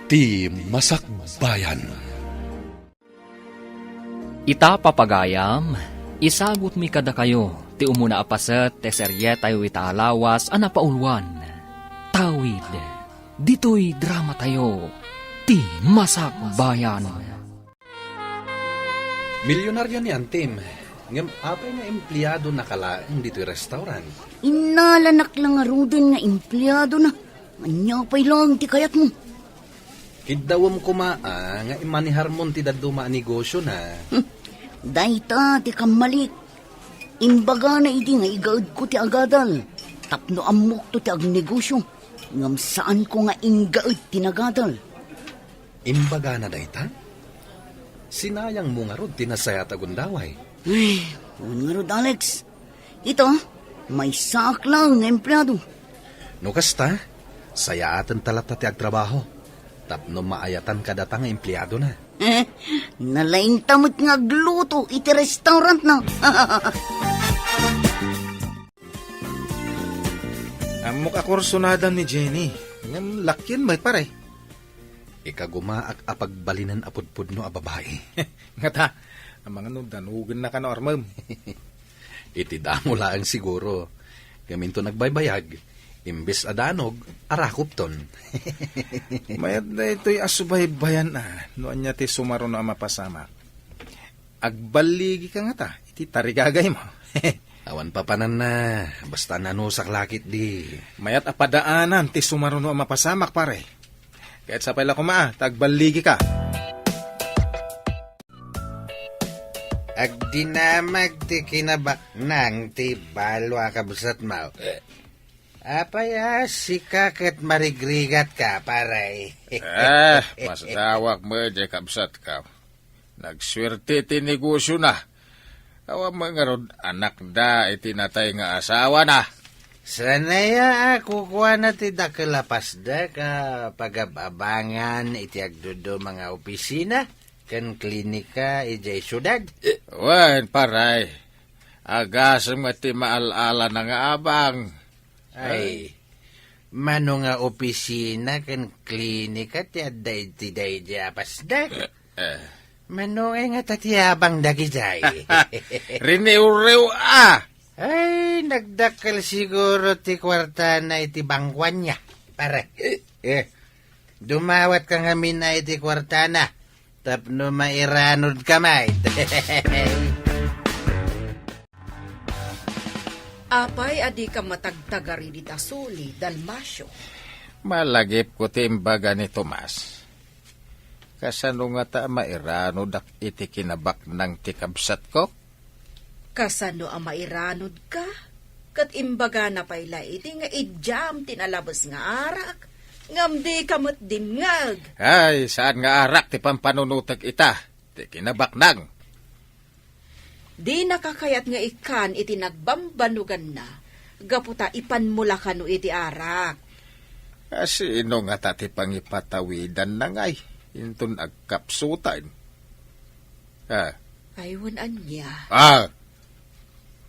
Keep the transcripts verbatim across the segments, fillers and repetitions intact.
Ti Masakbayan. Ita, papagayam, isagutmi kadakayo ti umuna a paset ti serietayo ita a lawas a napauluan, Tawid. Ditoy dramatayo, Ti Masakbayan. Milyonaryo ni Antim, ngem apay nga empleadonaka laeng ditoy restaurant? Innalanak la ngaruden nga empleadona. Ania pay laeng ti kayatmo? Kiddawem koma a nga immaneharmon ti dadduma a negosiona. Hmm. Dayta ti kammalik. Imbagana idi nga igaedko ti agadal tapno ammokto ti agnegosio, ngem saanko nga inggaed ti nagadal. Imbagana dayta? Sinayangmo ngarud ti nasayaat a gundaway. Ay, wen ngarud, Alex. Ita, maysaak laeng nga empleado. No kasta, sayaatenta latta ti agtrabaho tapno maayatan kadata nga empleadona. Nalaingta met nga agluto iti restaurantna. Ammok a kursunada ni Jenny. Ngem lakien met, pare. Ikagumaak a pagbalinen a pudpudno a babai. Ngata, amangan no danogennaka no armem. Iti damo laeng siguro. Ngem inton agbaybayag, imbes a danog, arakupton. Mayat daytoy a subaybayan a, no ania ti sumaruno a mapasamak. Agballigika ngata iti tarigagaymo. Awan papananna, basta nanusak la ketdi. Mayat a padaanan ti sumaruno a mapasamak, pare. Ket sapay la koma a ta agballigika. Agdinamag ti kinabaknang ti balo a kabsatmo. Apay a sika ket marigrigatka, pare? Ah, masdawak met diay kabsatko. Nagsuerte ti negosiona. Awan met ngarud anakda iti natay nga asawana. Sanaya a kukuana ti dakkel a pasdek a pagab-abangan iti agduduma nga opisina ken klinika idiay siudad. Wen, pare. Agasem nga ti maal-alana nga abang. Ay, mano nga opisina ken klinika ti adda iti daydiay a pasdek? Eh. Mano nga ta ti abang dagidiay? Riniwriw a! Ay, nagdakkel siguro ti kuartana iti bangkuanna, pare. Eh, dumawatka ngamin a iti kuartana tapno mairanodka met. Apay a dika matagtagari dita suli, Dalmacio? Malagipko ti imbaga ni Tomas. Kasano ngata a mairanodak iti kinabaknang ti kabsatko? Kasano a mairanodka? Ket imbagana pay la idi nga idiam ti nalabes nga arak, ngem dika met dimngeg. Ay, saan nga arak ti pampanunotek ita, ti kinabaknang. Dinaka kayat nga ikkan iti nagbambanuganna, gapu ta ipanmo la kano iti arak. A, sino ngata ti pangipatawidanna ngay inton agkapsutan? Ah. Ay, wen ania? Ah!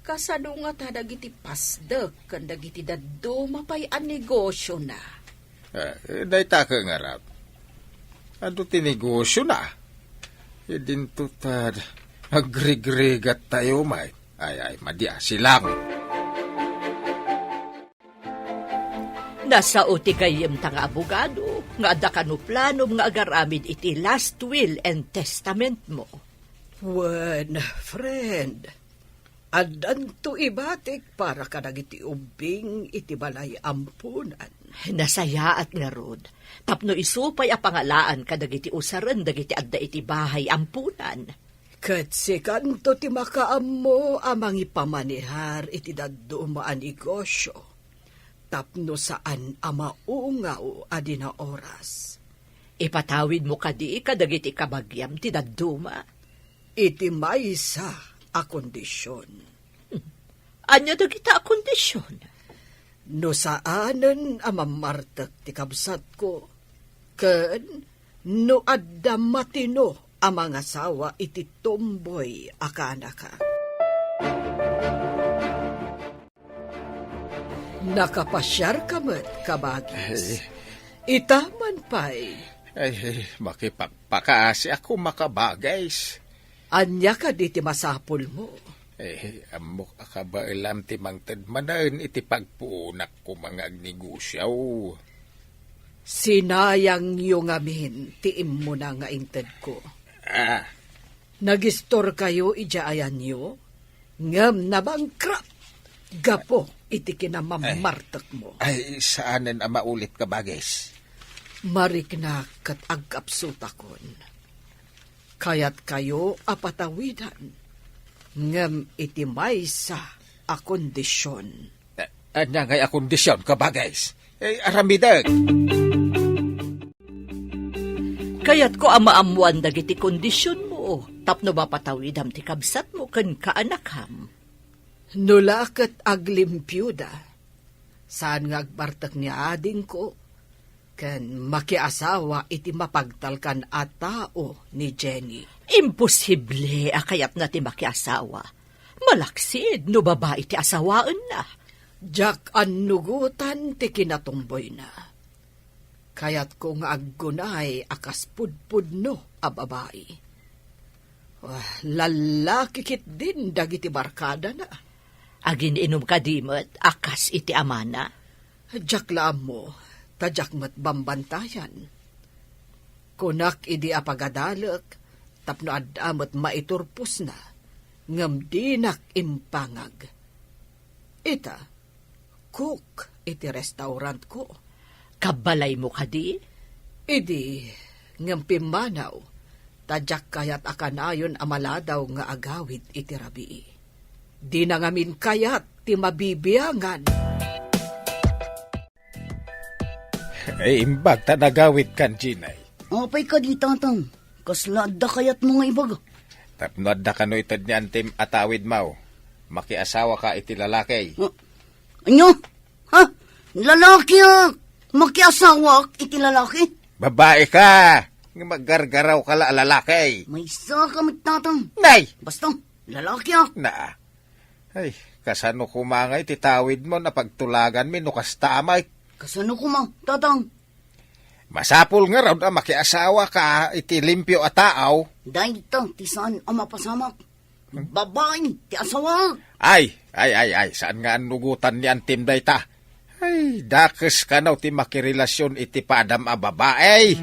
Kasano ngata dagiti pasdek ken dagiti dadduma pay a negosiona? Eh, dayta ket ngarud. Adu ti negosiona. Idinto ta agrigrigat tayo, may. Ay, ay, madi a, silang. Nasao ti gayyemta nga abogado nga adda kano planom nga agaramid iti last will and testament mo. Wen, friend, addanto ibatik para kadagiti ubbing iti balay ampunan. Nasayaat ngarud, tapno isu pay a pangalaan kadagiti usaren dagiti adda iti bahay ampunan. Ket sikanto ti makaammo a mangipamanehar iti dadduma a negosio, tapno saan a maungaw a di naoras. Ipatawidmo kadi kadagiti kabagiam ti dadduma? Iti maysa a kondision. Hmm. Ania dagita a kondision? No saanen a mammartek ti kabsatko, ken no adda matino a mangasawa iti tomboy a kaanaka. Nakapasiarka met, kabagis. Ay. Ita man pay, Ay, makipakpakaasiak koma, Kabages. Ania kadi ti masapulmo? Eh, ammok a kabaelam ti mangted manen iti pagpuonak koma nga agnegosio. Sinayangyo ngamin ti immuna nga intedko. Ah. Nagistorkayo idiay ayanyo, ngem nabangkrut gapu iti kinamammartekmo. Ay, saanen a maulit, Kabages. Mariknak ket agkapsutakon. Kayatkayo a patawidan, ngem iti maysa a kondision. A-, ania ngay a kondision, Kabages? Eh, aramidek. Kayatko a maammoan dagiti kondisionmo tapno mapatawidam ti kabsatmo ken kaanakam. No la ket aglimpioda, saan nga agbartek ni adingko ken makiasawa iti mapagtalkan a tao ni Jenny. Imposible a kayatna ti makiasawa. Malaksid no babai ti asawaenna. Diak annugotan ti kinatumboyna. Kayatko nga aggunay a kas pudpudno a babai. Ah, lallaki ketdin dagiti barkadana. Agin-inum kadi met a kas iti amana? Diak la ammo, ta diak met bambantayan. Kunak idi a pagadalek tapno adda met maiturposna, ngem dinak impangag. Ita, cook iti restaurantko. Kabbalaymo kadi? Idi, ngem pimmanaw, ta diak kayat a kanayon a maladaw nga agawid iti rabii. Dina ngamin kayat ti mabibiangan. Ay, imbag ta nagawidkan, Jenny. Apay kadi, Tatang? Kasla adda kayatmo nga ibaga? Tapno adda kano ited ni antim a tawidmo, makiasawaka iti lalaki. Ah, ania? Ha? Lalaki a makiasawaak iti lalaki? Babai ka! Nga maggargaraw ka la a lalaki. Maysa ka met, Tatang. Nay! Basta, lalaki ak. Na. Ay, kasano koma nga iti tawidmo a pagtulaganmi no kasta met? Kasano koma, Tatang? Masapul ngarud a makiasawaka iti limpio a tao. Dayta ti saan a mapasamak. Babai ti asawaek. Ay, ay, ay, ay, saan nga annugotan ni antim dayta? Ay, dakes kano ti makirelasion iti padam a babai.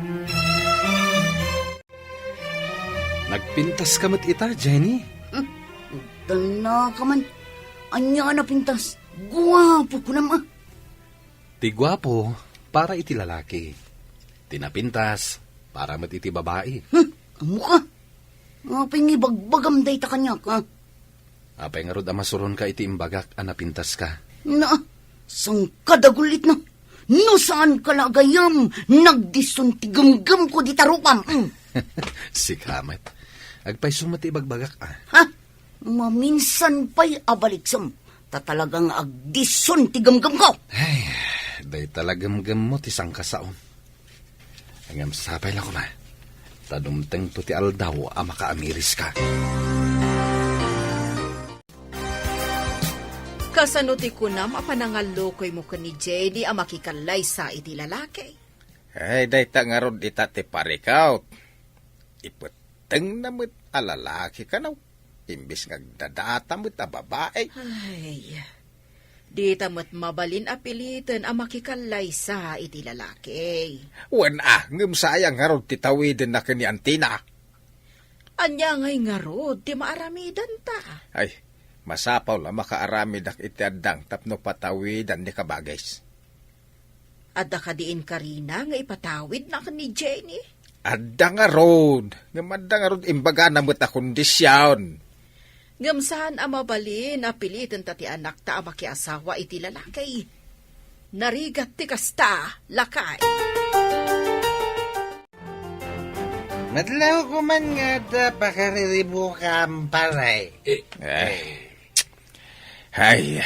Nagpintas ka met ita, Jenny? Hmm? Dana ka man. Ania a napintas? Guapo kunam a. Ti guapo, para iti lalaki. Ti napintas, para met iti babai. Hmm, ammo ka? Apay nga ibagbagam dayta kaniak, ha? Apay ngarud a masuronka iti imbagak a napintas ka? Na, saan ka dagulitna? No saan ka la agayam, nagdison ti gemgemko dita rupam. Mm. Sika met. Agpayso met ti ibagbagak, ah. Ha? Maminsan pay a baliksem, ta talaga nga agdison ti gemgemko. Ay, dayta la gemgemmo ti sangkasaom. Ngem sapay la koma, ta dumtengto ti aldaw a makaamiriska. Kasano ti kunam a panangallukoymo ken ni Jenny a makikallaysa iti lalaki? Ay, dayta ngarud ita ti parikawt. Ipettengna met a lalaki kano. Imbes nga agdadata met a babai. Ay, dita met mabalin a piliten a makikallaysa iti lalaki. Wen a, ngem sayang ngarud ti tawidenna ken ni antina. Ania ngay ngarud ti maaramidanta? Ay, masapul a makaaramidak iti addang tapno patawidan ni Kabages. Adda kadi inkarina nga ipatawidna ken ni Jenny? Adda ngarud, ngem adda ngarud imbagana met a kondision. Ngem saan a mabalin a pilitenta ti anakta a makiasawa iti lalaki. Narigat ti kasta, lakay. Nadlaw ko man nga adda pakariribukam, pare. Eh. Ay,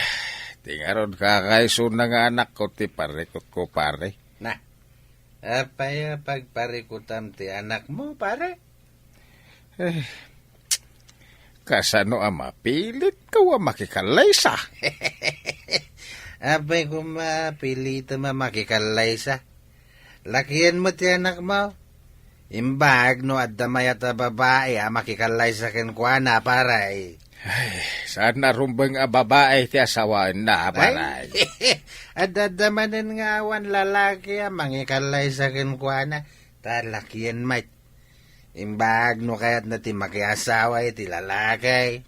ti ngarud kakaisuna nga anakko ti parikutko, pare. Na, apay a pagparikutam ti anakmo, pare? Eh, kasano a mapilitko a makikallaysa? Apay koma pilitem a makikallaysa? Lakienmo ti anakmo, Imbag no adda mayat a babai a makikallaysa kenkuana, pare. Ay, saan a rumbeng a babai ti asawaenna, pare. Adda, adda manen nga awan lalaki a mangikallaysa kenkuana, ta lakien met. Imbag no kayatna ti makiasawa iti lalaki.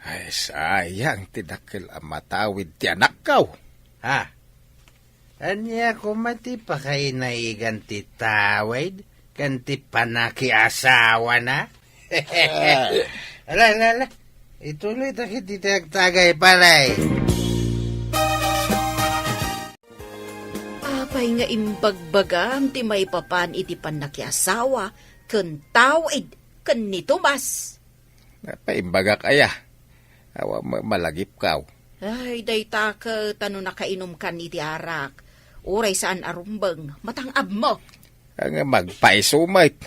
Ay, sayang ti dakkel a matawid ti anakko. Ha? Ania koma ti pakainaigan ti tawid ken ti panakiasawana? Ala, ala, ala. Ituloy ta ket iti agtagay, pare. Apay nga imbagbagam ti maipapan iti pannakiasawa ken tawid ken ni Tomas? Napaimbagak aya. Awan ma-, malagipkaw. Ay, dayta ket ta no nakainumkan iti arak, uray saan a rumbeng, matang-abmo. Nga magpaiso met.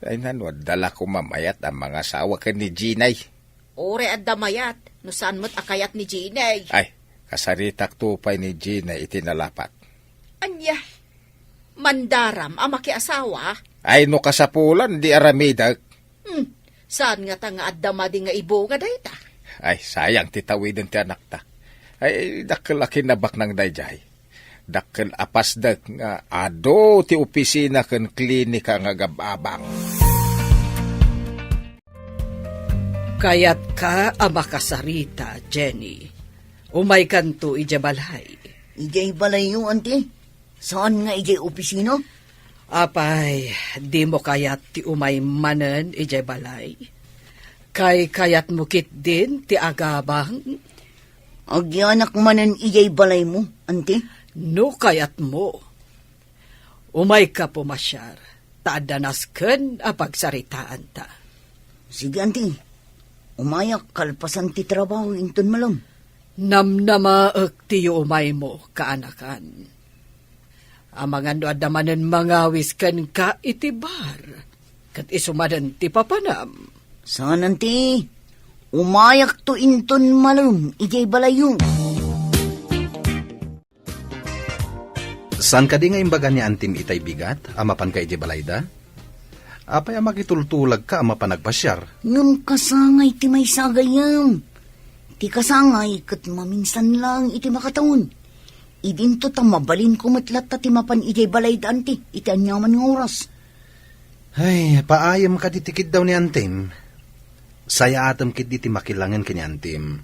Ay, nano, adda la koma mayat a mangasawa ken ni Jinay. Uray adda mayat, no saan met a kayat ni Jinay. Ay, kasaritakto pay ni Jinay iti nalapat. Ania? Mandaram a makiasawa? Ay, no kasapulan, di aramidek. Hmm, saan ngata nga adda madi nga ibunga dayta? Ay, sayang ti tawiden ti anakta. Ay, dakkel a kinabaknang daydiay. Dakkel a pasdek nga adu ti opisina ken klinika nga agab-abang. Kayatka a makasarita, Jenny. Umaykanto idiay balay. Idiay balayyo, anti? Saan nga idiay opisina? Apay, dimo kayat ti umay manen idiay balay? Kaykayatmo ketdin ti agabang? Agyanak manen idiay balaymo, anti? No kayatmo. Umayka pumasiar, ta adda nasken a pagsaritaanta. Sige, anti. Umayak kalpasan ti trabaho inton malem. Namnamaek ti yuumaymo, kaanakan. Amangan no adda manen mangawis kenka iti bar, ket isu manen ti papanam. Saan, anti. Umayakto inton malem idiay balayyo. Saan kadi nga imbaga ni Antim itay bigat a mapanka idiay balayda? Apay a makitultulagka a mapan agpasiar? Ngem kasangay ti maysa gayam. Ti kasangay ket maminsan laeng iti makatawen. Idinto ta mabalinko met latta ti mapan idiay balayda, anti, iti aniaman nga oras. Ay, paayem kadi ti kiddaw ni Antim. Sayaatem ketdi ti makilangen ken ni Antim.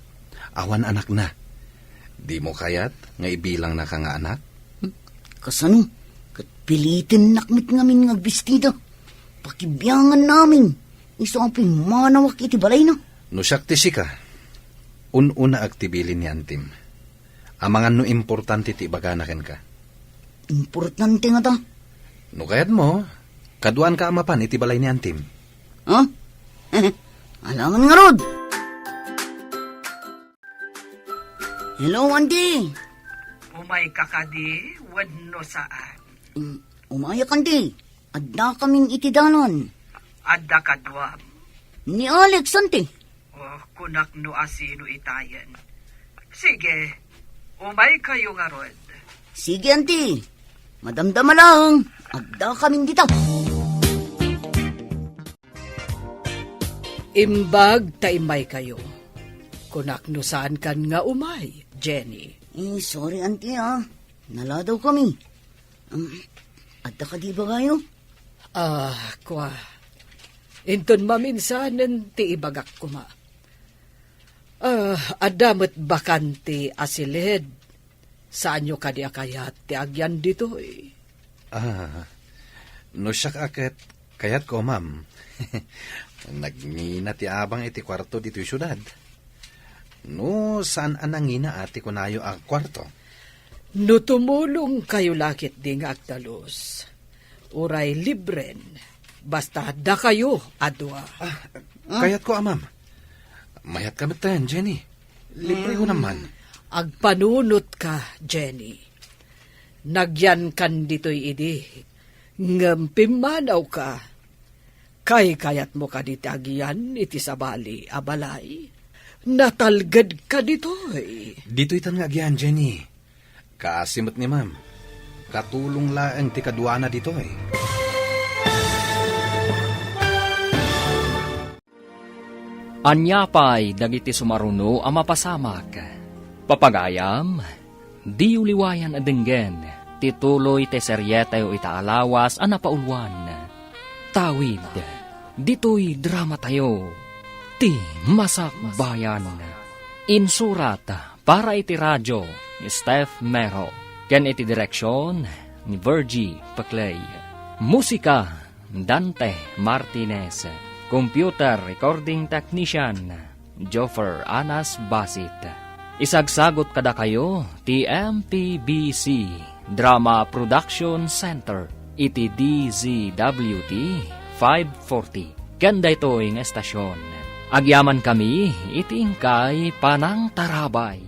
Awan anakna. Dimo kayat nga ibilangnaka nga anak? Hmm, kasano? Ket pilitennak met ngamin nga agbistida. Pakibianganna amin. Isu a pimmanawak iti balayna. No siak ti sika, un-unaek ti bilin ni Antim. Amangan no importante ti ibagana kenka. Importante ngata? No kayatmo, kaduaanka a mapan iti balay ni Antim. Ha? Alangan ngarud! Hello, Anti! Umayka kadi wenno saan? Mm, umayak, Anti. Addakamin iti dalan. Adda kaduam? Ni Alex, Anti. Oh, kunak no asino itayen. Sige, umaykayo ngarud. Sige, Anti. Madamdama laeng, addakamin dita. Imbag ta immaykayo. Kunak no saankan nga umay, Jenny. Eh, sorry, Anti, ah. Naladawkami. Um, adda kadi ibagayo? Ah, kua. Inton maminsanen ti ibagak koma. Ah, adda met bakante a siled. Saanyo kadi a kayat ti agyan ditoy? Ah, no siak a ket kayatko, ma'am. Nagngina ti abang iti kuarto ditoy siudad. No saan a nangina a ti kunayo a kuarto? No tumulongkayo la ketdi nga agdalus, uray libren, basta dakayo a dua. Ah, kayatko a, ma'am. Mayatka metten, Jenny. Libre ko naman. Agpanunotka, Jenny. Nagyankan ditoy idi, ngem pimmanawka. Kaykayatmo kadi ti agyan iti sabali a balay? Natalgedka ditoy. Ditoytan nga agyan, Jenny. Kaasi met ni ma'am. Katulong laeng ti kaduana ditoy. Ania pay dagiti sumaruno a mapasamak? Papagayam, diyo liwayan a denggen ti tuloy ti serietayo ita a lawas a napauluan. Tawid, ditoy dramatayo, ti Masakbayan. Insurat para iti radio, Steph Mero, ken iti direksion ni Virgie Peclay. Musika, Dante Martinez. Computer recording technician, Joffer Anas Basit. Isagsagot kadakayo ti M P B C Drama Production Center iti D Z W T five forty. Ken daytoy nga estasion, agyamankami iti inkay panangtarabay.